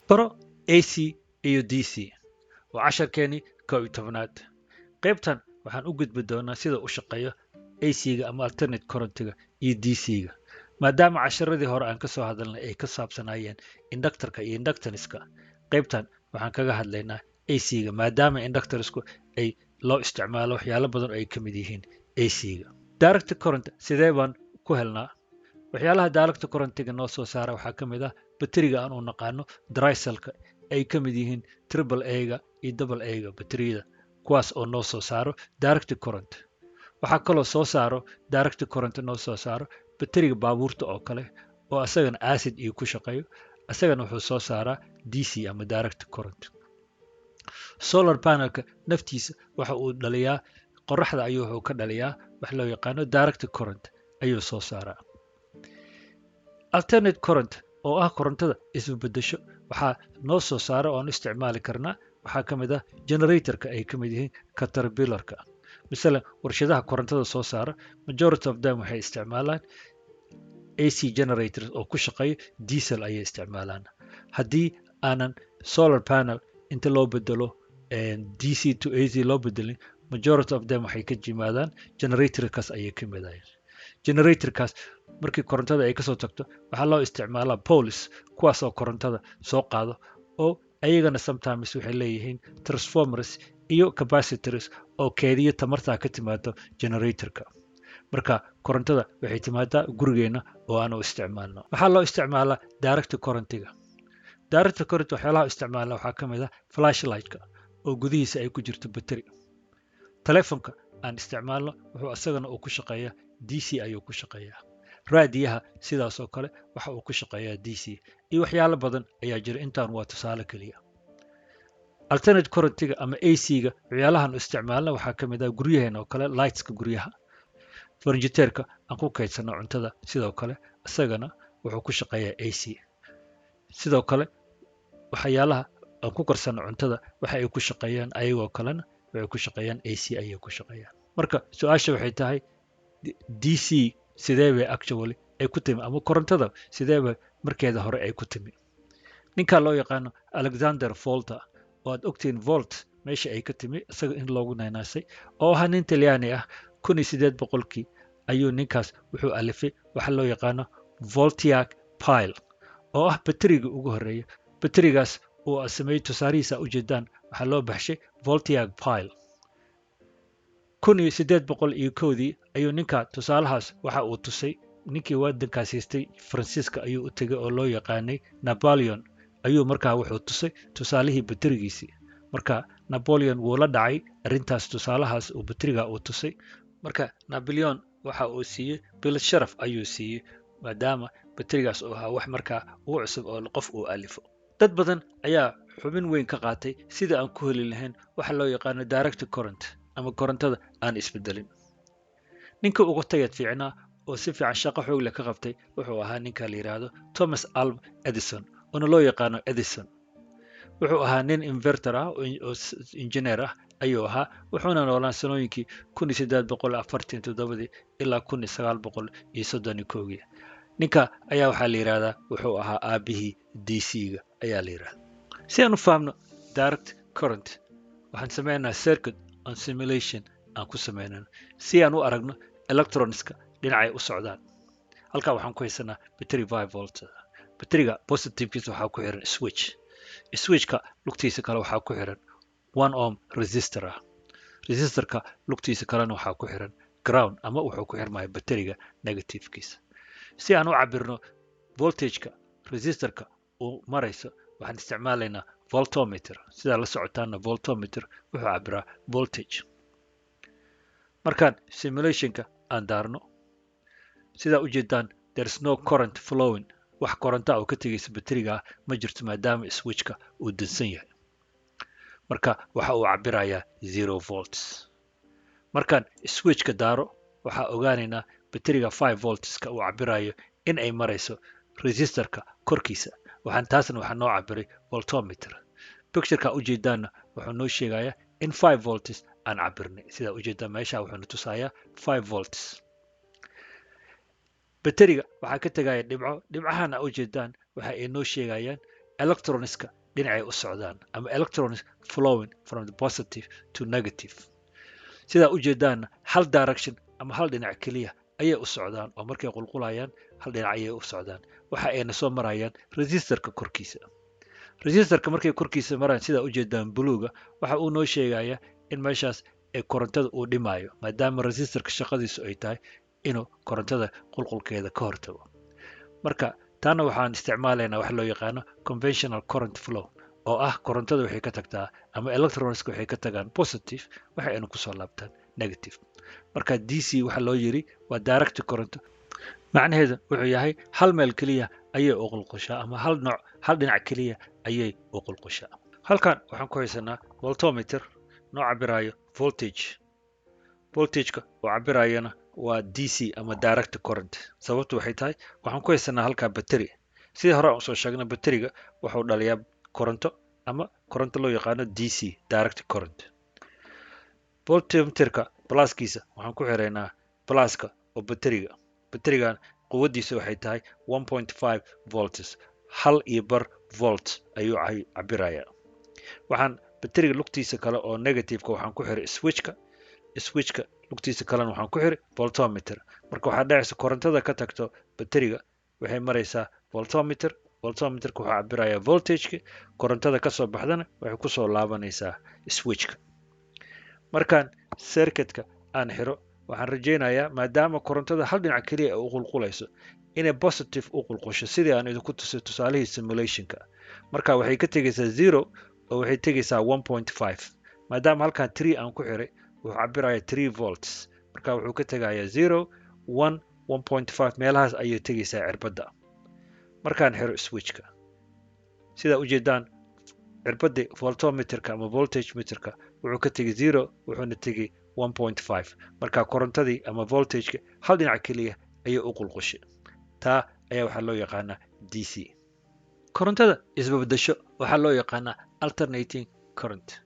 Baro AC iyo DC. Waa casharkeenii 11aad. Qaybtan waxaan u gudbi doonaa sida u shaqeeyo AC-ga ama alternate current-ga iyo DC-ga. Maadaama casharadii hore aan ka soo hadalnay ay ka saabsanaayeen inductorka iyo inductance-ka, qaybtan waxaan kaga hadlaynaa AC-ga, maadaama inductorsku ay loo isticmaalo waxyaalo badan oo ay ka mid yihiin AC-ga. Direct current sidee baan ku helnaa? Waxyaalaha direct current-ga noo soo saara waxaa ka mid ah bateriga aan u naqaano dry cell-ka, ay ka mid yihiin triple A-ga iyo double A-ga bateriyada, kuwaas oo noo soo saaro direct current. Waxaa kaloo soo saaro direct current noo soo saaro bateriga baabuurta oo kale, oo asagana acid iyo ku shaqeeyo. Asagana wuxuu soo saaraa DC ama direct current. Solar panelka naftiisa waxa uu dhaliyaa qoraxda ayuu wuxuu ka dhaliyaa wax loo yaqaano direct current ayuu soo saaraa. Alternate current oo ah korontada isbedesho waxaa noo soo saara oo aan isticmaali karnaa waxaa ka mid ah generatorka ay ka mid yihiin Caterpillarka. Masalan, warshadaha korontada soo saara, majority of them waxay isticmaalaan AC generators oo ku shaqeeya diesel ayay isticmaalaan. Haddii aanan solar panel inta loo bedelo DC to AC loo bedelin, majority of them waxay ka yimaadaan generatorkaas ayay ka yimaadaan. Generatorkaas markii korontada ay kasoo tagto, waxaa loo isticmaalaa poles, kuwaas oo korontada soo qaado, oo ayagana sometimes waxay leeyihiin transformers iyo capacitors oo keediyo tamartaa ka timaado generatorka. Marka korontada waxay timaadaa gurigeena oo aan u isticmaalno. Waxaa loo isticmaalaa direct currentiga. Direct current waxyaalaha isticmaalna waxaa ka mid ah flashlightka oo gudihiisa ay ku jirto battery. Telefonka aan isticmaalno wuxuu isagana uu ku shaqeeyaa DC ayuu ku shaqeeyaa. Raadiyaha sidaas oo kale waxa uu ku shaqeeyaa DC, iyo waxyaalo badan ayaa jira. Intaan waa tusaale keliya. Alternate currentiga ama AC-ga waxyaalahan u isticmaalna waxaa ka mid ah guryaheena oo kale, lightska guryaha, farnjiteerka aan ku kaydsano cuntada. Sidoo kale isagana wuxuu ku shaqeeyaa AC. Sidoo kale waxyaalaha aan ku karsano cuntada waxa ay ku shaqeeyaan ayagoo kalena waxay ku shaqeeyaan AC ayay ku shaqeeyaan. Marka su-aasha waxay tahay, DC sidee bay actually ay ku timi, ama korontada sidee bay markeeda hore ay ku timi? Ninka loo yaqaano Alexander Volta, oo aad ogtihiin volt meesha ay ka timi isaga in loogu naynaasay, oo ahaa nin Talyaani ah, 1800-kii ayuu ninkaas wuxuu alifay waxa loo yaqaano voltaic pile, oo ah bateriga ugu horreeya. Baterigaas uu sameeyey tusaarihiisa ujeedaan waxaa loo baxshay voltaic pile. 1801-dii ayuu ninka tusaalahaas waxa uu tusay ninkii waddankaas haystay, Faransiiska ayuu u tegay, oo loo yaqaanay Napoleon. Ayuu markaa wuxuu tusay tusaalihii baterigiisii. Marka Napoleon wuu la dhacay arrintaas, tusaalahaas uu bateriga uu tusay. Marka Napoleon waxa uu siiyey bilad sharaf ayuu siiyey, maadaama baterigaas uu ahaa wax markaa ugu cusub oo qof uu alifo. Dad badan ayaa xubin weyn ka qaatay sida aan ku heli lahayn waxa loo yaqaano direct current ama korontada aan isbedelin. Ninka ugu tayad fiicnaa oo si fiican shaqo xoog leh ka qabtay wuxuu ahaa ninka la yidhaahdo Thomas Alva Edison, oona loo yaqaano Edison. Wuxuu ahaa nin inventor ah oo engineer ah ayuu ahaa, wuxuuna noolaa sanooyinkii 1847-dii ilaa 1931-gii. Ninka ayaa waxaa la yidhahdaa wuxuu ahaa aabihii DC-ga ayaa la yidhahdaa. Si aan u fahamno direct current, waxaan sameynaa circuit on simulation aan ku sameynano, si aan u aragno electronska dhinacay u socdaan. Halkaa waxaan ku haysanaa battery 5 volt. Batteriga positivekiisa waxaa ku xiran switch. Switchka lugtiisa kale waxaa ku xiran 1 ohm resistor ah. Resistorka lugtiisa kalena waxaa ku xiran ground, ama wuxuu ku xirmaya batteriga negativekiisa. Si aan u cabirno voltageka resistorka uu marayso, waxaan isticmaalaynaa voltometer. Sidaa la socotaana, voltometer wuxuu cabiraa voltage. Markaan simulationka aan daarno, sidaa ujeedaan, there's no current flowing. Wax koronta oo ka tegaysa bateriga ah ma jirto, maadaama switchka uu dansan yahay. Marka waxa uu cabirayaa 0 volts. Markaan switchka daaro, waxaa ogaanaynaa bateriga 5 voltska uu cabirayo in ay marayso resistorka korkiisa. Waxaan taasna waxaa noo cabiray voltometer. Pictureka ujeedaanna wuxuu noo sheegayaa in 5 volts aan cabirnay. Sidaa ujeedaan, meesha wuxuuna tusayaa 5 volts. Bateriga waxaa ka tegaya dhibco. Dhibcahana ujeedaan waxa ay noo sheegayaan electronska dhinacay u socdaan, ama electrons flowing from the positive to negative. Sidaa ujeedaanna, hal direction ama hal dhinac keliya ayay u socdaan, oo markay qulqulayaan hal dhinac ayay u socdaan. Waxa ayna soo marayaan resistorka korkiisa. Resistorka markay korkiisa marayaan, sidaa ujeedaan, buluuga waxa uu noo sheegayaa in meeshaas ee korontada uu dhimaayo, maadaama resistorka shaqadiisu ay tahay inuu korontada qulqulkeeda ka hortago. Marka taana waxaan isticmaalaynaa wax loo yaqaano conventional current flow, oo ah korontada waxay ka tagtaa ama electronska waxay ka tagaan positive, waxa ayna kusoo laabtaan negative. Marka DC waxa loo yiri waa direct current, macnaheedu wuxuu yahay hal meel keliya ayay u qulqushaa, ama hal nooc, hal dhinac keliya ayay u qulqushaa. Halkan waxaan ku haysanaa voltometer noo cabirayo voltage. Voltageka oo cabirayana waa DC ama direct current. Sababtu waxay tahay, waxaan ku haysanaa halkaa battery. Sidii hore aan usoo sheegnay, batteriga wuxuu dhaliyaa koronto ama koronto loo yaqaano DC, direct current. Voltometerka pluskiisa waxaan ku xiraynaa pluska oo batteriga. Batterigan quwaddiisa waxay tahay 1.5 volts, 1.5 volt ayuu cabirayaa. Waxaan batteriga lugtiisa kale oo negativeka waxaan ku xiray switchka. Switchka lugtiisa kalena waxaan ku xiray voltometer. Marka waxaa dhacaysa, korontada ka tagto batteriga waxay maraysaa voltometer. Voltometerka wuxuu cabirayaa voltageka. Korontada kasoo baxdana waxay kusoo laabanaysaa switchka. Markaan circuitka aan xiro, waxaan rajaynayaa, maadaama korontada hal dhinac keliya ay u qulqulayso, inay positive u qulqusho, sidii aan idinku tusay tusaalihii simulationka. Marka waxay ka tegaysaa 0 oo waxay tegaysaa 1.5. Maadaama halkan 3 aan ku xiray, wuxuu cabirayaa 3 volts. Marka wuxuu ka tegayaa 0, 1, 1.5, meelahaas ayay tegaysaa cirbadda. Markaan xiro switchka, sidaa ujeedaan, cirbadda voltometerka ama voltage meterka wuxuu ka tegay 0, wuxuuna tegay 1.5. Marka korontadii ama voltageka hal dhinac keliya ayay u qulqushay. Taa ayaa waxaa loo yaqaanaa DC. Korontada isbabedesho waxaa loo yaqaanaa alternating current,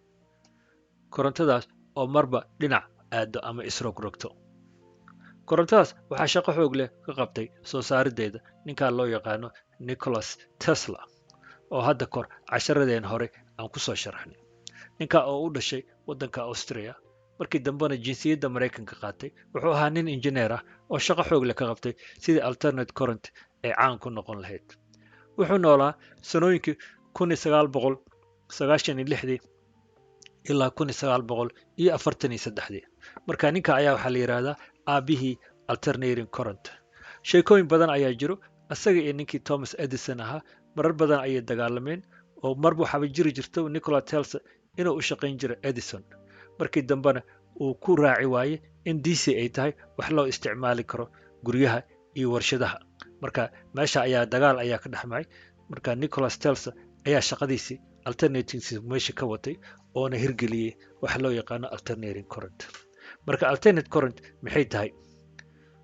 korontadaas oo marba dhinac aado ama isrogrogto. Korontadaas waxaa shaqo xoog leh ka qabtay soo saarideeda ninkaa loo yaqaano Nicholas Tesla, oo hadda kor casharadeen hore aan kusoo sharaxnay. Ninka oo u dhashay waddanka Austria, markii dambena jinsiyadda Maraykanka qaatay, wuxuu ahaa nin injineer ah oo shaqo xoog leh ka qabtay sidii alternate current ay caan ku noqon lahayd. Wuxuu noolaa sanooyinkii 1996dii ilaa 1943dii. Marka ninka ayaa waxaa la yidhaahdaa aabihii alternating current. Sheekooyin badan ayaa jiro. Isaga iyo ninkii Thomas Edison ahaa marar badan ayay dagaalameen, oo marba waxaaba jiri jirta Nikola Tesla inuu u shaqayn jiray Edison, markii dambena uu ku raaci waaye in DC ay tahay wax loo isticmaali karo guryaha iyo warshadaha. Marka meesha ayaa dagaal ayaa ka dhexmacay. Marka Nicholas Tesla ayaa shaqadiisii alternating meesha ka watay, oona hirgeliyey waxa loo yaqaano alternating current. Marka alternate current maxay tahay?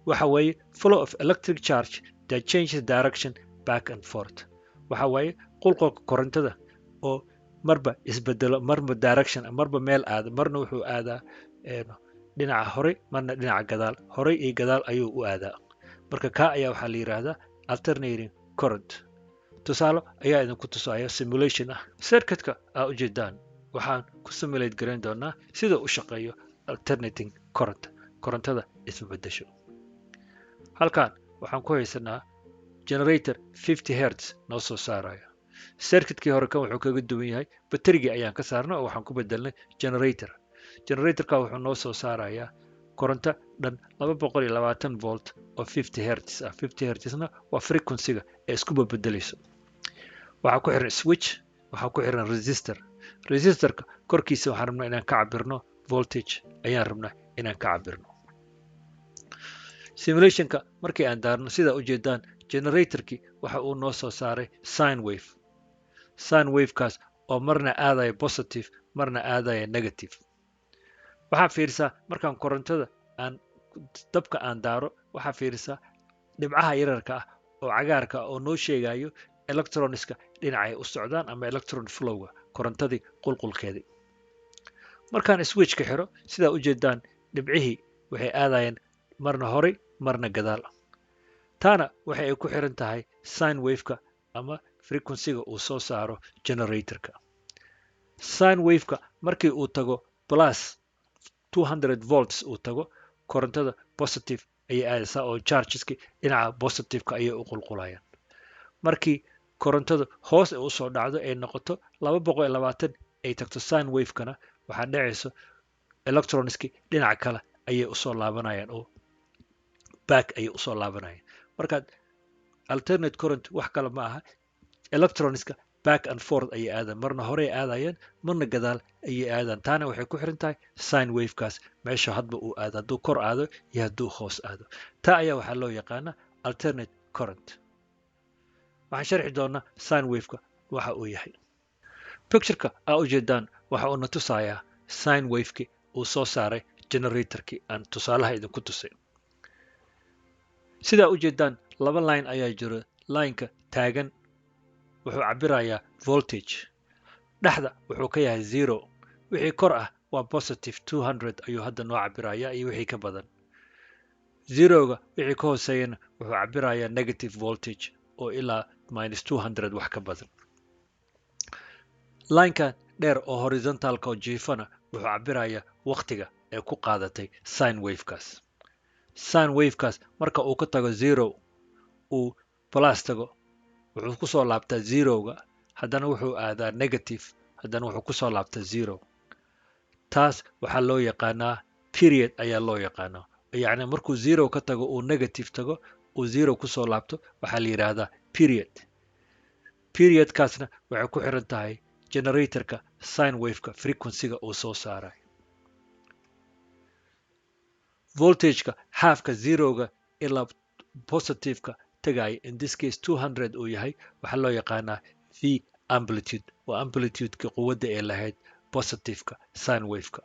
Waxa weeye flow of electric charge that changes direction back and forth. Waxa waaye qulqulka korontada oo marba isbedelo, marba direction, marba meel aada. Marna wuxuu aadaa dhinaca horey, marna dhinaca gadaal. Horey iyo gadaal ayuu u aadaa. Marka kaa ayaa waxaa la yidhaahdaa alternating current. Tusaale ayaa idinku tusaya simulation ah. Circuitka aa ujeedaan waxaan ku simulate garayn doonaa sida u shaqeeyo alternating current, korontada isbedesho. Halkan waxaan ku haysanaa generator 50 hertz noo soo saarayo. Circuitkii hore kan wuxuu kaga duwan yahay, baterigii ayaan ka saarnay oo waxaan ku bedelnay generator. Generatorka wuxuu noo soo saarayaa koronto dhan 220 volt oo 50 hertz ah. 50 hertzna waa frequency-ga ee isku bebedelayso. Waxaa ku xiran switch, waxaa ku xiran resistor. Resistorka korkiisa waxaan rabnaa inaan ka cabirno voltage, ayaan rabnaa inaan ka cabirno. Simulationka markii aan daarno, sidaa ujeedaan, generatorkii waxa uu noo soo saaray sine wave. Sine wavekaas oo marna aadaya positive, marna aadaya negative. Waxaa fiirisaa markaan korontada aan dabka aan daaro, waxaa fiirisaa dhibcaha yararka ah oo cagaarka ah oo noo sheegayo electroniska dhinacay u socdaan ama electron flowga, korontadii qulqulkeedii. Markaan switchka xiro, sidaa ujeedaan, dhibcihii waxay aadayeen marna horay, marna gadaal. Taana waxa ay ku xiran tahay sine waveka ama frequency-ga uu soo saaro generatorka. Sine wave-ka markii uu tago plus 200 volts uu tago, korontada positive ayay aadaysaa oo chargeski dhinaca positive-ka ayay u qulqulayaan. Markii korontada hoos ay usoo dhacdo, ay noqoto 220 ay tagto sine wave-kana, waxaa dhacayso electronski dhinaca kale ayay usoo laabanayaan oo back ayay usoo laabanayaan. Marka alternate current wax kale ma aha, electronska back and forth ayay aadaan, marna horey aadayaan, marna gadaal ayay aadaan. Taana waxay ku xiran tahay sine wavekaas meesha hadba uu aado, hadduu kor aado iyo hadduu hoos aado. Taa ayaa waxaa loo yaqaanaa alternate current. Waxaan sharxi doonaa sine waveka waxa uu yahay. Pictureka aa ujeedaan waxa uu na tusayaa sine waveki uu soo saaray generatorkii aan tusaalaha idinku tusay. Sidaa ujeedaan, laba line ayaa jiro. Lineka taagan wuxuu cabirayaa voltage, dhexda wuxuu ka yahay zero, wixii kor ah waa positive 200 ayuu hadda noo cabirayaa iyo wixii ka badan. Zeroga wixii ka hooseeyana wuxuu cabirayaa negative voltage oo ilaa minus 200 wax ka badan. Linekan dheer oo horizontalka oo jiifana wuxuu cabirayaa waqtiga ee ku qaadatay sine wavekaas. Sine wavekaas marka uu ka tago zero uu plus tago, wuxuu kusoo laabtaa zeroga, haddana wuxuu aadaa negative, haddana wuxuu kusoo laabtaa zero. Taas waxaa loo yaqaanaa period ayaa loo yaqaanaa. Yacni markuu zero ka tago uu negative tago uu zero kusoo laabto, waxaa la yidhaahdaa period. Periodkaasna waxay ku xiran tahay generatorka sine waveka frequencyga uu soo saaray. Voltageka halfka zeroga ilaa positiveka tagaya, in this case 200 uu yahay, waxaa loo yaqaanaa V amplitude. Waa amplitudeka quwadda ee lahayd positiveka sine waveka.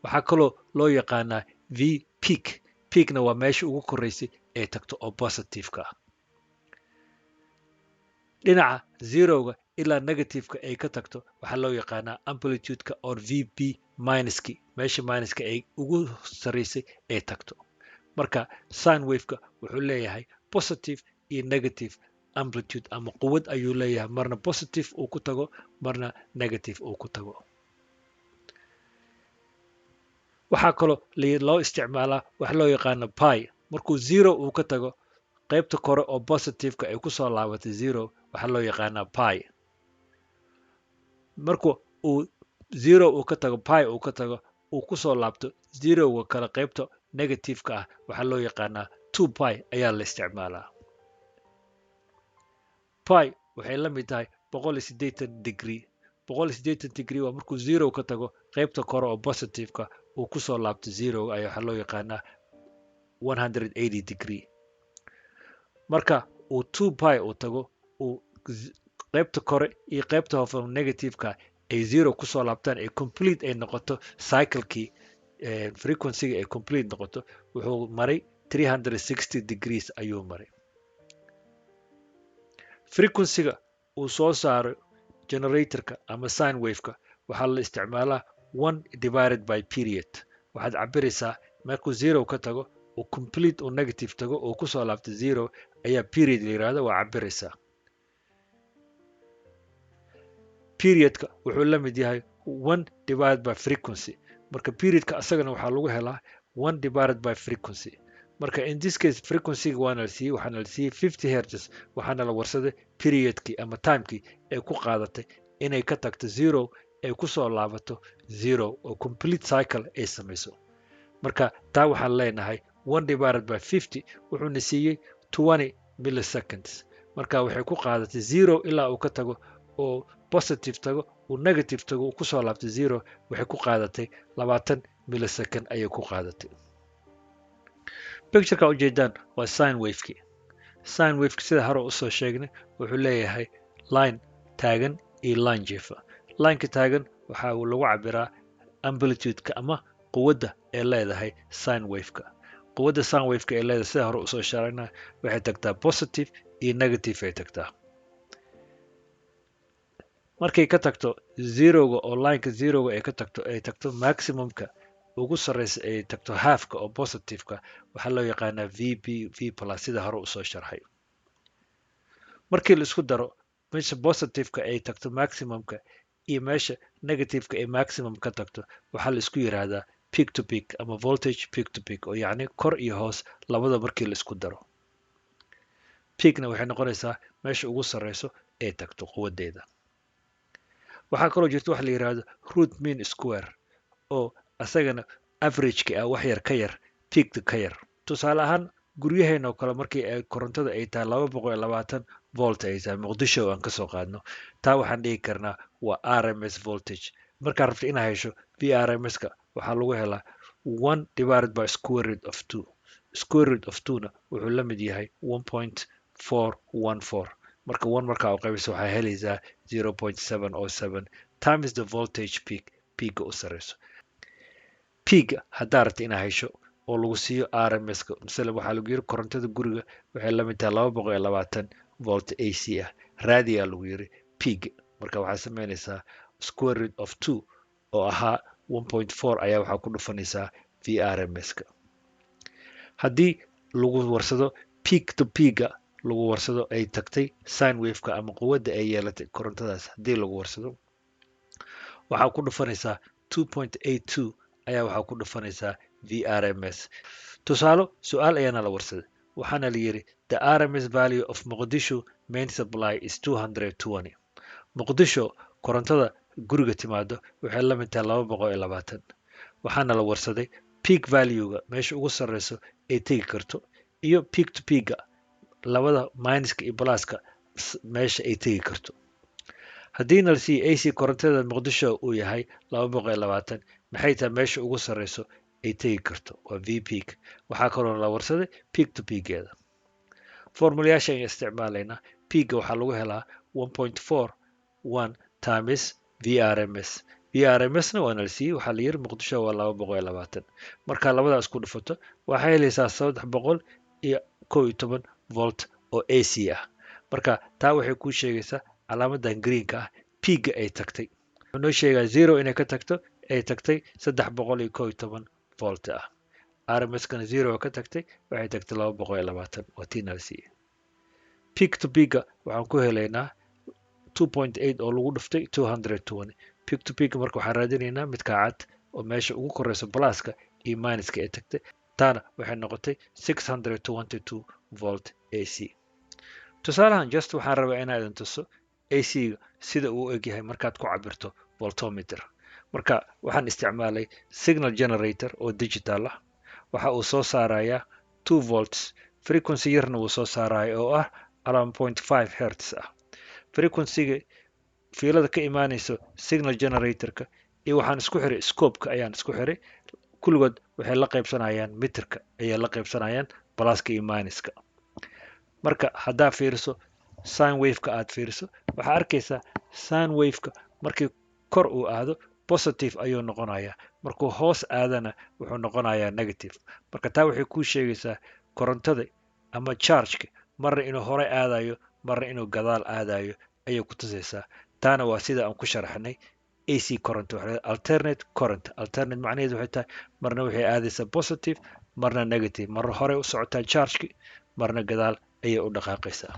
Waxaa kaloo loo yaqaanaa V peak. Peakna waa meesha ugu koreysay ee tagto oo positiveka ah. Dhinaca zeroga ilaa negativeka ay ka tagto waxaa loo yaqaanaa amplitudeka or VB minuski, meesha minuska ay ugu sarreysay ay tagto. Marka sine waveka wuxuu leeyahay positive iyo negative amplitude ama quwad ayuu leeyahay, marna positive uu ku tago, marna negative uu ku tago. Waxaa kaloo loo isticmaalaa wax loo yaqaano pi. Markuu zero uu ka tago, qaybta kore oo positiveka ay kusoo laabatay zero, waxaa loo yaqaanaa pi. Marku uu zero uu ka tago, pi uu ka tago, uu kusoo laabto zeroga kale, qaybta negativeka ah waxaa loo yaqaanaa two pi ayaa la isticmaalaa. Pi waxay la mid tahay 180 degree. 180 degree waa markuu zero ka tago, qaybta kore oo positiveka uu kusoo laabto zero ayaa waxaa loo yaqaanaa 180 degree. Marka uu two pi uu tago, uu qaybta kore iyo qaybta hoose negativeka ay zero kusoo laabtaan, ay complete ay noqoto cyclekii, frequencyga ay complete noqoto, wuxuu maray 360 degrees ayuu maray. Frequencyga uu soo saaro generatorka ama sine waveka waxaa la isticmaalaa one divided by period. Waxaad cabiraysaa markuu zero ka tago uu complete uu negative tago oo kusoo laabto zero ayaa period la yirahda, waa cabiraysaa. Periodka wuxuu la mid yahay one divided by frequency. Marka periodka asagana waxaa lagu helaa one divided by frequency. Marka in this case frequencyga waana la siiyey, waxaana la siiyey 50 hertz, waxaana la warsaday periodkii ama timekii ay ku qaadatay inay ka tagto zero ay kusoo laabato zero oo complete cycle ay samayso. Marka taa waxaan leenahay one divided by 50, wuxuuna siiyey 20 milliseconds. Marka waxay ku qaadatay zero ilaa uu ka tago oo positive tago uu negative tago uu kusoo laabto zero, waxay ku qaadatay 20 millisecond ayay ku qaadatay. Pictureka ujeedaan waa sine wavekii. Sine waveki sida hore usoo sheegnay wuxuu leeyahay line taagan iyo line jiifa. Lineka taagan waxa uu lagu cabiraa amplitudeka ama quwadda ee leedahay sine waveka. Quwadda sine waveka ee leedahay sida hore usoo sheegnay waxay tagtaa positive iyo negative ay tagtaa. Markay ka tagto zeroga oo lineka zeroga ay ka tagto, ay tagto maximumka ugu sarreysa, ay tagto halfka oo positiveka, waxaa loo yaqaanaa V b V plus sida hore usoo sharxay. Markii la isku daro meesha positiveka ay tagto maximumka iyo meesha negativeka ay maximum ka tagto, waxaa la isku yiraahdaa peak to peak ama voltage peak to peak, oo yacni kor iyo hoos labada markii la isku daro. Peakna waxay noqonaysaa meesha ugu sarreyso ee tagto quwaddeeda. Waxaa kaloo jirta waxa la yiraahdo root mean square, oo asagana averageka ah, wax yar ka yar peakta ka yar. Tusaale ahaan, guryaheena oo kale markii ay korontada ay tahay 220 volt ay tahay Muqdisho aan kasoo qaadno, taa waxaan dhihi karnaa waa RMS voltage. Markaad rabto inaad hesho VRMS-ka, waxaa lagu helaa one divided by square root of two. Square root of two na wuxuu la mid yahay 1.414. Marka one markaa u qaybiso, waxaa helaysaa 0.707 times the voltage peak, peaka u sareyso. Peaka haddaa rabta inaad hesho oo lagu siiyo RMS-ka, masale waxaa lagu yiri korontada guriga waxay la mid tahay 220 volt AC ah, raadiyaa lagu yiri peak. Marka waxaa sameynaysaa square root of two oo ahaa 1.4 ayaa waxaa ku dhufanaysaa VRMS-ka. Haddii lagu warsado peak to peaka lagu warsado ay tagtay sine waveka ama quwadda ay yeelatay korontadaas, haddii lagu warsado, waxaa ku dhufanaysaa 2.82 ayaa waxaa ku dhufanaysaa VRMS. Tusaalo, su-aal ayaana la warsaday, waxaana la yiri the RMS value of Muqdisho main supply is 220. Muqdisho korontada guriga timaado waxay la mid tahay 220. Waxaana la warsaday peak value-ga, meesha ugu sarreyso ay tegi karto, iyo peak to peaka, labada minuska iyo pluska meesha ay tegi karto. Haddiina la siiyo AC korontada Muqdisho uu yahay 220, maxay tahay meesha ugu sarreyso ay tegi karto? Waa V peak. Waxaa kaloo la warsaday peak to peakeeda. Formulayaasha ayaan isticmaalaynaa. Peaka waxaa lagu helaa 1.41 times VRMS. VRMS na waana la siiyey. Waxaa la yiri Muqdisho waa 220. Markaa labadaas ku dhufato, waxaa helaysaa 311 volt oo AC ah. Marka taa waxay kuu sheegaysaa calaamadan greenka ah peaka ay tagtay. Wuxuu noo sheegaa zero inay ka tagto, ay tagtay 311 volt ah. RMS-kana zero ka tagtay, waxay tagtay 220, waa tiina la siiyey. Peak to peaka waxaan ku helaynaa 2.8 oo lagu dhuftay 220. Peak to peak marka waxaan raadinaynaa midka cad oo meesha ugu koreyso pluska iyo minuska ay tagtay. Taana waxay noqotay 622 volt AC. Tusaalahan just waxaan rabaa inaa idin tuso AC-ga sida uu u egyahay markaad ku cabirto voltometer. Marka waxaan isticmaalay signal generator oo digital ah. Waxa uu soo saarayaa 2 volts, frequency yarna wuu soo saaraya oo ah around 0.5 hertz ah. Frequency-ga fiilada ka imaanayso signal generatorka iyo waxaan isku xiray scope-ka ayaan isku xiray. Kulligood waxay la qaybsanayaan meterka, ayay la qaybsanayaan pluska iyo minuska. Marka haddaa fiiriso sine wave-ka aad fiiriso, waxaa arkaysaa sine wave-ka markii kor uu aado positive ayuu noqonayaa, markuu hoos aadana wuxuu noqonayaa negative. Marka taa waxay kuu sheegaysaa korontada ama chargeka marna inuu hore aadayo, marna inuu gadaal aadayo ayay ku tusaysaa. Taana waa sida aan ku sharaxnay AC current, waxa alternate current. Alternate macnaheedu waxay tahay marna waxay aadaysaa positive, marna negative, marna horey u socotaa chargeki, marna gadaal ayay u dhaqaaqaysaa.